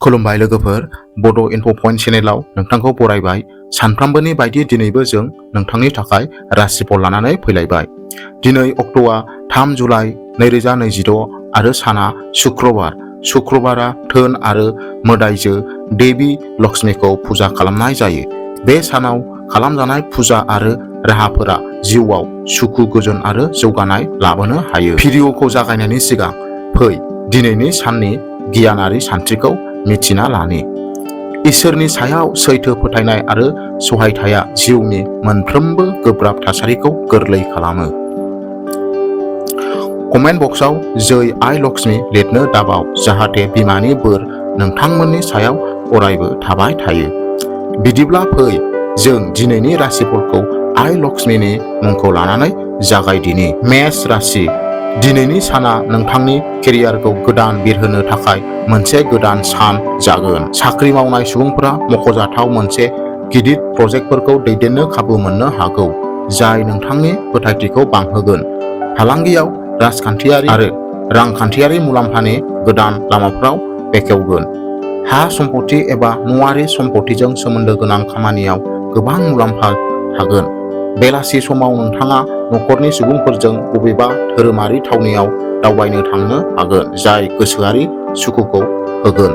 खुलुमबाय लोगोफोर, बड' इनफ' पइन्ट चेनेलाव नोंथांखौ बरायबाय। सानफ्रामबोनि बायदि दिनैबो जों नोंथांनि थाखाय राशिफल लानानै फैलायबाय। दिनै अक्ट'आ 3 जुलाइ 2026 आरो साना शुक्रबार। शुक्रबारा धोन आरो मोदाइजो देवी लक्ष्मीखौ फुजा खालामनाय जायो। बे सानाव खालामजानाय फुजा आरो राहाफोरा जिउआव सुखु गोजोन आरो जौगानाय लाबोनो हायो। भिडिअखौ जागायनायनि सिगां फै दिनैनि साननि गियानारि सानस्रिखौ मिथिना लानि। इसोरनि सायाव सैथो फोथायनाय आरो सहायथाया जिउनि मोनफ्रोमबो गोब्राब थासारिखौ गोरलै खालामो। कमेन्ट बक्सआव जै आइ लक्ष्मी लिरनो दाबाव, जाहाथे बिमानि बोर नोंथांमोननि सायाव अरायबो थाबाय थायो। बिदिब्ला फै जों दिनैनि राशिफलखौ आइ लक्ष्मीनि मुंखौ लानानै जागायदिनि। मेष राशि। दिनैनि साना नोंथांनि केरियारखौ गोदान बिरहोनो थाखाय मोनसे गोदान सान जागोन। साख्रि मावनाय सुबुंफोरा मख'जाथाव मोनसे गिदिर प्रजेक्टफोरखौ दैदेननो खाबु मोननो हागौ, जाय नोंथांनि फोथायथिखौ बांहोगोन। फालांगियाव राजखान्थियारि आरो रांखान्थियारि मुलाम्फानि गोदान लामाफोराव बेखेवगोन। हा सम्पथि एबा न'आरि सम्पथिजों सोमोन्दो गोनां खामानियाव गोबां मुलाम्फा थागोन। बेलासि समाव नोंथाङा न'खरनि सुबुंफोरजों बबेबा धोरोमारि थावनियाव दावबायनो थांनो हागोन, जाय गोसोआरि सुखुखौ होगोन।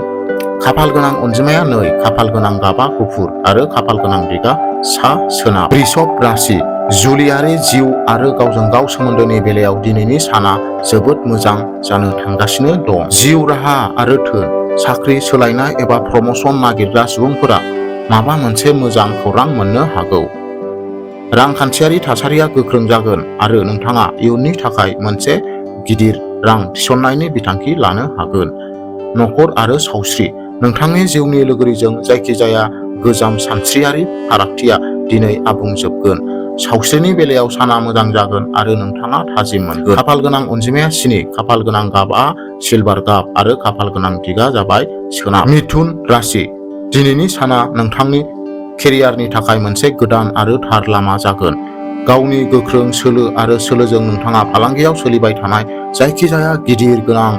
खाफाल गोनां अनजिमाया 2, खाफाल गोनां गाबा गुफुर आरो खाफाल गोनां दिगा सा सोनाब। वृषभ राशि। जुलियारि जिउ आरो गावजों गाव सोमोन्दोनि बेलायाव दिनैनि साना जोबोद मोजां जानो थांगासिनो दं। जिउ राहा आरो धोन, साख्रि सोलायनाय एबा प्रम'शन नागिरग्रा सुबुंफोरा माबा मोनसे मोजां खौरां मोननो हागौ। रांखान्थियारि थासारिया गोख्रों जागोन आरो नोंथाङा इयुननि थाखाय मोनसे गिदिर रां थिसननायनि बिथांखि लानो हागोन। न'खर आरो सावस्रि, नोंथांनि जिउनि लोगोरिजों जायखिजाया गोजाम सानस्रियारि फारागथिया दिनै आबुं जोबगोन। सावस्रिनि बेलायाव साना मोजां जागोन आरो नोंथाङा थाजिम मोनगोन। खाफाल गोनां अनजिमाया 7, खाफाल गोनां गाबआ सिलभार गाब आरो खाफाल गोनां दिगा जाबाय सोनाब। मिथुन राशि। दिनैनि साना नोंथांनि केरियारनि थाखाय मोनसे गोदान आरो थार लामा जागोन। गावनि गोख्रों सोलो आरो सोलोजों नोंथाङा फालांगियाव सोलिबाय थानाय जायखिजाया गिदिर गोनां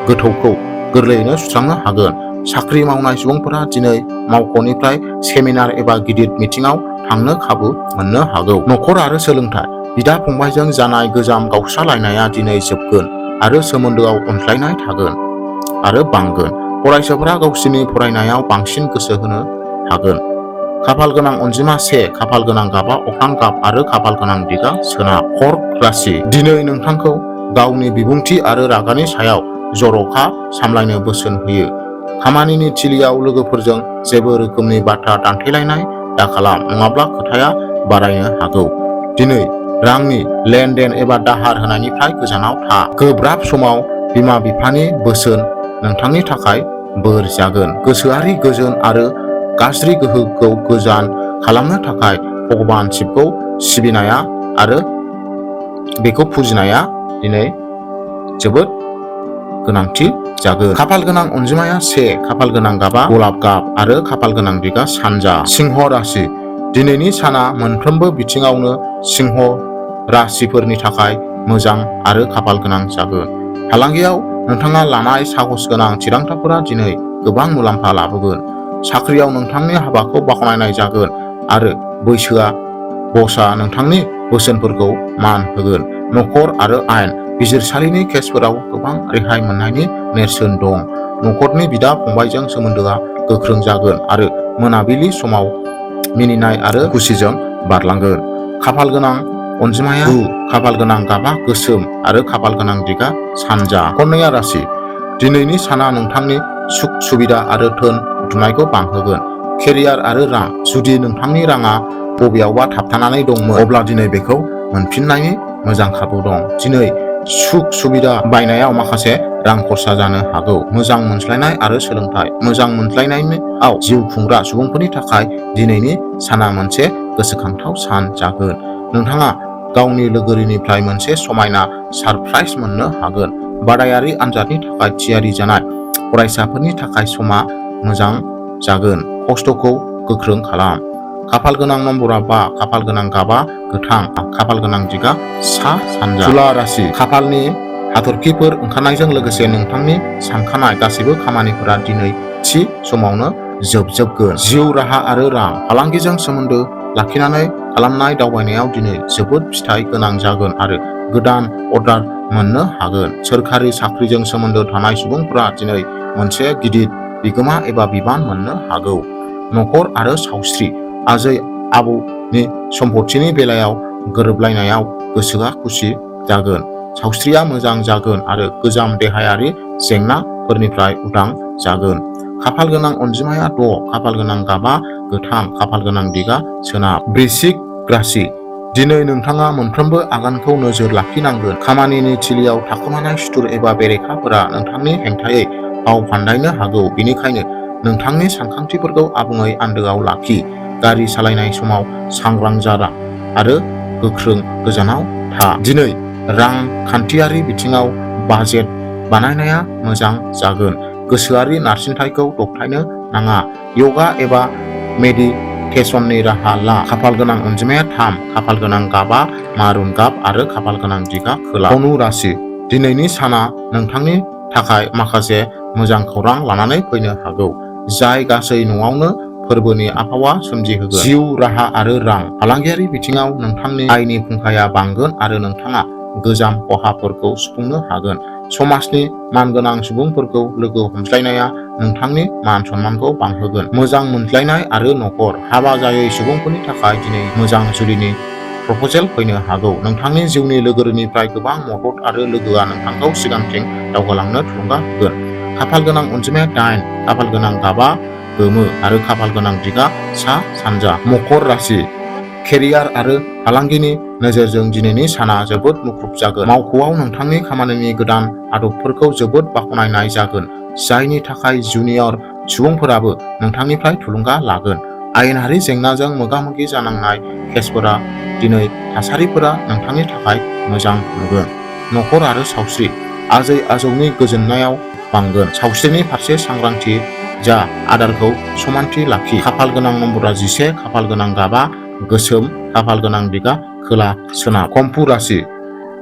गोथौखौ गोरलैयैनो सुस्रांनो हागोन। साख्रि मावनाय सुबुंफोरा दिनै मावख'निफ्राय सेमिनार एबा गिदिर मिटिंआव थांनो खाबु मोननो हागौ। न'खर आरो सोलोंथाय, बिदा फंबायजों जानाय गोजाम गावस्रालायनाया दिनै जोबगोन आरो सोमोन्दोआव अनज्लायनाय थागोन आरो बांगोन। फरायसाफोरा गावसोरनि फरायनायाव बांसिन गोसो होनो हागोन। खाफाल गोनां अनजिमा 1, खाफाल गोनां गाबा अख्रां गाब आरो खाफाल गोनां दिगा सोनाब। कर्क राशि। दिनै नोंथांखौ गावनि बिबुंथि आरो रागानि सायाव जर'खा सामलायनो बोसोन होयो। खामानिनि थिलियाव लोगोफोरजों जेबो रोखोमनि बाथ्रा दान्थेलायनाय दाखालाम, नङाब्ला खोथाया बारायनो हागौ। दिनै रांनि लेनदेन एबा दाहार होनायनिफ्राय गोजानाव था। गोब्राब समाव बिमा बिफानि बोसोन नोंथांनि थाखाय बोर जागोन। गोसोआरि गोजोन आरो गाज्रि गोहोखौ गोजान खालामनो थाखाय भगबान शिबखौ सिबिनाया आरो बेखौ फुजिनाया दिनै जोबोद गोनांथि जागोन। खाफाल गोनां अनजिमाया 1, खाफाल गोनां गाबा गलाब गाब आरो खाफाल गोनां दिगा सानजा। सिंह राशि। दिनैनि साना मोनफ्रोमबो बिथिङावनो सिंह राशिफोरनि थाखाय मोजां आरो खाफाल गोनां जागोन। फालांगियाव नोंथाङा लानाय साहस गोनां थिरांथाफोरा दिनै गोबां मुलाम्फा लाबोगोन। साख्रियाव नोंथांनि हाबाखौ बाख्नायनाय जागोन आरो बसआ नोंथांनि बोसोनफोरखौ मान होगोन। न'खर आरो आयेन बिजिरसालिनि केसफोराव गोबां रेहाय मोननायनि नेरसोन दं। न'खरनि बिदा फंबायजों सोमोन्दोआ गोख्रों जागोन आरो मोनाबिलि समाव मिनिनाय आरो खुसिजों बारलांगोन। खाफाल गोनां अनजिमाया 9, खाफाल गोनां गाबा गोसोम आरो खाफाल गोनां दिगा सानजा। कन्या राशि। दिनैनि साना नोंथांनि सुख सुबिदा आरो धोन बुथुमनायखौ बांहोगोन। केरियार आरो रां, जुदि नोंथांनि राङा बबेयावबा थाबथानानै दंमोन, अब्ला दिनै बेखौ मोनफिननायनि मोजां खाबु दं। दिनै सुख सुबिदा बायनायाव माखासे रां खरसा जानो हागौ। मोजां मोनज्लायनाय आरो सोलोंथाय, मोजां मोनज्लायनायाव जिउ खुंग्रा सुबुंफोरनि थाखाय दिनैनि साना मोनसे गोसोखांथाव सान जागोन। नोंथाङा गावनि लोगोरिनिफ्राय मोनसे समायना सारप्राइज मोननो हागोन। बादायारि आनजादनि थाखाय थियारि जानाय फरायसाफोरनि थाखाय समा मोजां जागोन। खस्थ'खौ गोख्रों खालाम। खाफाल गोनां नम्बरा 5, खाफाल गोनां गाबा गोथां, खाफाल गोनां दिगा सा सानजा। तुला राशि। खाफालनि हाथरखिफोर ओंखारनायजों लोगोसे नोंथांनि सानखानाय गासैबो खामानिफोरा दिनै थि समावनो जोबजोबगोन। जिउ राहा आरो रां फालांगिजों सोमोन्दो लाखिनानै खालामनाय दावबायनायाव दिनै जोबोद फिथाइ गोनां जागोन आरो गोदान अर्डार मोननो हागोन। सोरखारि साख्रिजों सोमोन्दो थानाय सुबुंफोरा दिनै मोनसे गिदिर बिगोमा एबा बिबान मोननो हागौ। न'खर आरो सावस्रि आजै आबौनि सम्पथिनि बेलायाव गोरोबलायनायाव गोसोआ खुसि जागोन। सावस्रिया मोजां जागोन आरो गोजाम देहायारि जेंनाफोरनिफ्राय उदां जागोन। खाफाल गोनां अनजिमाया 6, खाफाल गोनां गाबा गोथां, खाफाल गोनां दिगा सोनाब। वृश्चिक राशि दिनै नोंथाङा मोनफ्रोमबो आगानखौ नोजोर लाखिनांगोन। खामानिनि थिलियाव थाखोमानाय सुथुर एबा बेरेखाफोरा नोंथांनि हेंथायै फाव फान्दायनो हागौ, बेनिखायनो नोंथांनि सानखांथिफोरखौ आबुङै आन्दोआव लाखि। गारि सालायनाय समाव सांग्रां जा आरो गोख्रों गोजानाव था। दिनै रांखान्थियारि बिथिङाव बाजेट बानायनाया मोजां जागोन। गोसोआरि नारसिनथायखौ दबथायनो नाङा। यगा एबा मेडिटेशननि राहा ला। खाफाल गोनां अनजिमाया 3, खाफाल गोनां गाबा मारुन गाब आरो खाफाल गोनां दिगा खोला। धनु राशि दिनैनि साना नोंथांनि थाखाय माखासे मोजां खौरां लानानै फैनो हागौ, जाय गासै न'आवनो फोरबोनि आबहावा सोमजिहोगोन। जिउ राहा आरो रां फालांगियारि बिथिङाव नोंथांनि आयनि फुंखाया बांगोन आरो नोंथाङा गोजाम खहाफोरखौ सुफुंनो हागोन। समाजनि मानगोनां सुबुंफोरखौ लोगो हमज्लायनाया नोंथांनि मान सन्मानखौ बांहोगोन। मोजां मोनज्लायनाय आरो न'खर हाबा जायै सुबुंफोरनि थाखाय दिनै मोजां जुलिनि प्रप'जेल फैनो हागौ। नोंथांनि जिउनि लोगोरिनिफ्राय गोबां मदद आरो लोगोआ नोंथांखौ सिगांथिं दावगालांनो थुलुंगा होगोन। खाफाल गोनां अनजिमाया 8, खाफाल गोनां गाबा गोमो आरो खाफाल गोनां दिगा सा सानजा। मकर राशि केरियार आरो फालांगिनि नोजोरजों दिनैनि साना जोबोद मुखुब जागोन। मावख'आव नोंथांनि खामानिनि गोदान आदबफोरखौ जोबोद बाख्नायनाय जागोन, जायनि थाखाय जुनियर सुबुंफोराबो नोंथांनिफ्राय थुलुंगा लागोन। आयेनारि जेंनाजों मोगा-मोगि जानांनाय केसफोरा दिनै थासारिफोरा नोंथांनि थाखाय मोजां नुगोन। न'खर आरो सावस्रि आजै आजौनि गोजोननायाव बांगोन। सावस्रिनि फारसे सांग्रांथि जा, आदारखौ समानथि लाखि। खाफाल गोनां नम्बरा 11, खाफाल गोनां गाबा गोसोम, खाफाल गोनां दिगा खोला सोनाब। कुम्भ राशि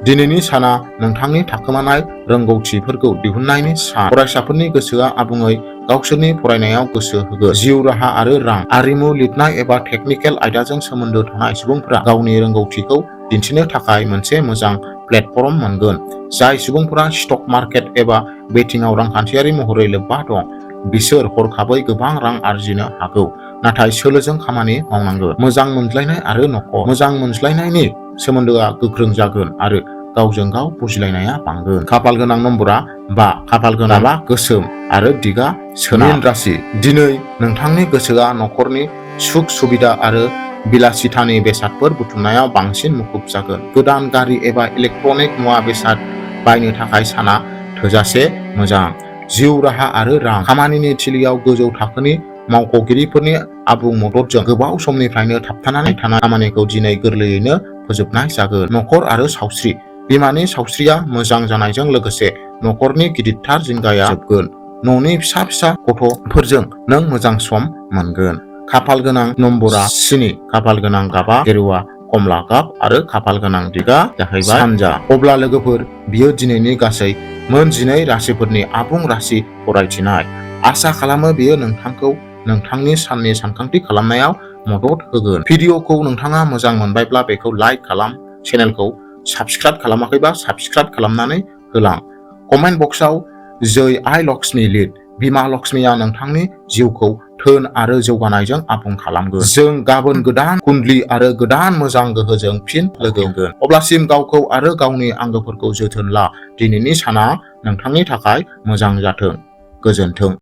दिनैनि साना नोंथांनि थाखोमानाय रोंगौथिफोरखौ दिहुननायनि सान। फरायसाफोरनि गोसोआ आबुङै गावसोरनि फरायनायाव गोसो होगोन। जिउ राहा आरो रां आरिमु, लिरनाय एबा टेकनिकेल आयदाजों सोमोन्दो थानाय सुबुंफोरा गावनि रोंगौथिखौ दिन्थिनो थाखाय मोनसे मोजां प्लेटफर्म मोनगोन। जाय सुबुंफोरा स्टक मार्केट एबा बेटिंआव रांखान्थियारि महरै लोब्बा दं, बिसोर हरखाबै गोबां रां आरजिनो हागौ, नाथाय सोलोजों खामानि मावनांगोन। मोजां मोनज्लायनाय आरो न'खर मोजां मोनज्लायनायनि सोमोन्दोआ गोख्रों जागोन आरो गावजों गाव बुजिलायनाया बांगोन। खाफाल गोनां नम्बरा 5, खाफाल गोनांआ गोसोम आरो दिगा सोनाब। मीन राशि दिनै नोंथांनि गोसोआ न'खरनि सुख सुबिदा आरो बिलासितानि बेसादफोर बुथुमनायाव बांसिन मुखुब जागोन। गोदान गारि एबा इलेक्ट्रनिक मुवा बेसाद बायनो थाखाय साना थोजासे मोजां। जिउ राहा आरो रां खामानिनि थिलियाव गोजौ थाखोनि मावख'गिरिफोरनि आबुं मददजों गोबाव समनिफ्रायनो थाबथानानै थानाय खामानिखौ दिनै गोरलैयैनो फोजोबनाय जागोन। न'खर आरो सावस्रि बिमानि सावस्रिया मोजां जानायजों लोगोसे न'खरनि गिदिरथार जिंगाया जोबगोन। न'नि फिसा फिसा गथ'फोरजों नों मोजां सम मोनगोन। खाफाल गोनां नम्बरा 7, खाफाल गोनां गाबा गेरुवा कमला गाब आरो खाफाल गोनां दिगा जाहैबाय सानजा। अब्ला लोगोफोर, बियो दिनैनि गासै मोन 12 राशिफोरनि आबुं राशि फरायथिनाय। आसा खालामो बेयो नोंथांखौ नोंथांनि साननि सानखांथि खालामनायाव मदद होगोन। भिडिअखौ नोंथाङा मोजां मोनबायब्ला बेखौ लाइक खालाम, चेनेलखौ साबस्क्राइब खालामाखैबा साबस्क्राइब खालामनानै होलां। कमेन्ट बक्सआव जै आइ लक्ष्मी लिर। बिमा लक्ष्मीया नोंथांनि जिउखौ धोन आरो जौगानायजों आबुं खालामगोन। जों गाबोन गोदान कुण्डली आरो गोदान मोजां गोहोजों फिन लोगो मोनगोन। अब्लासिम गावखौ आरो गावनि आंगोफोरखौ जोथोन ला। दिनैनि साना नोंथांनि थाखाय मोजां जाथों। गोजोन्थों।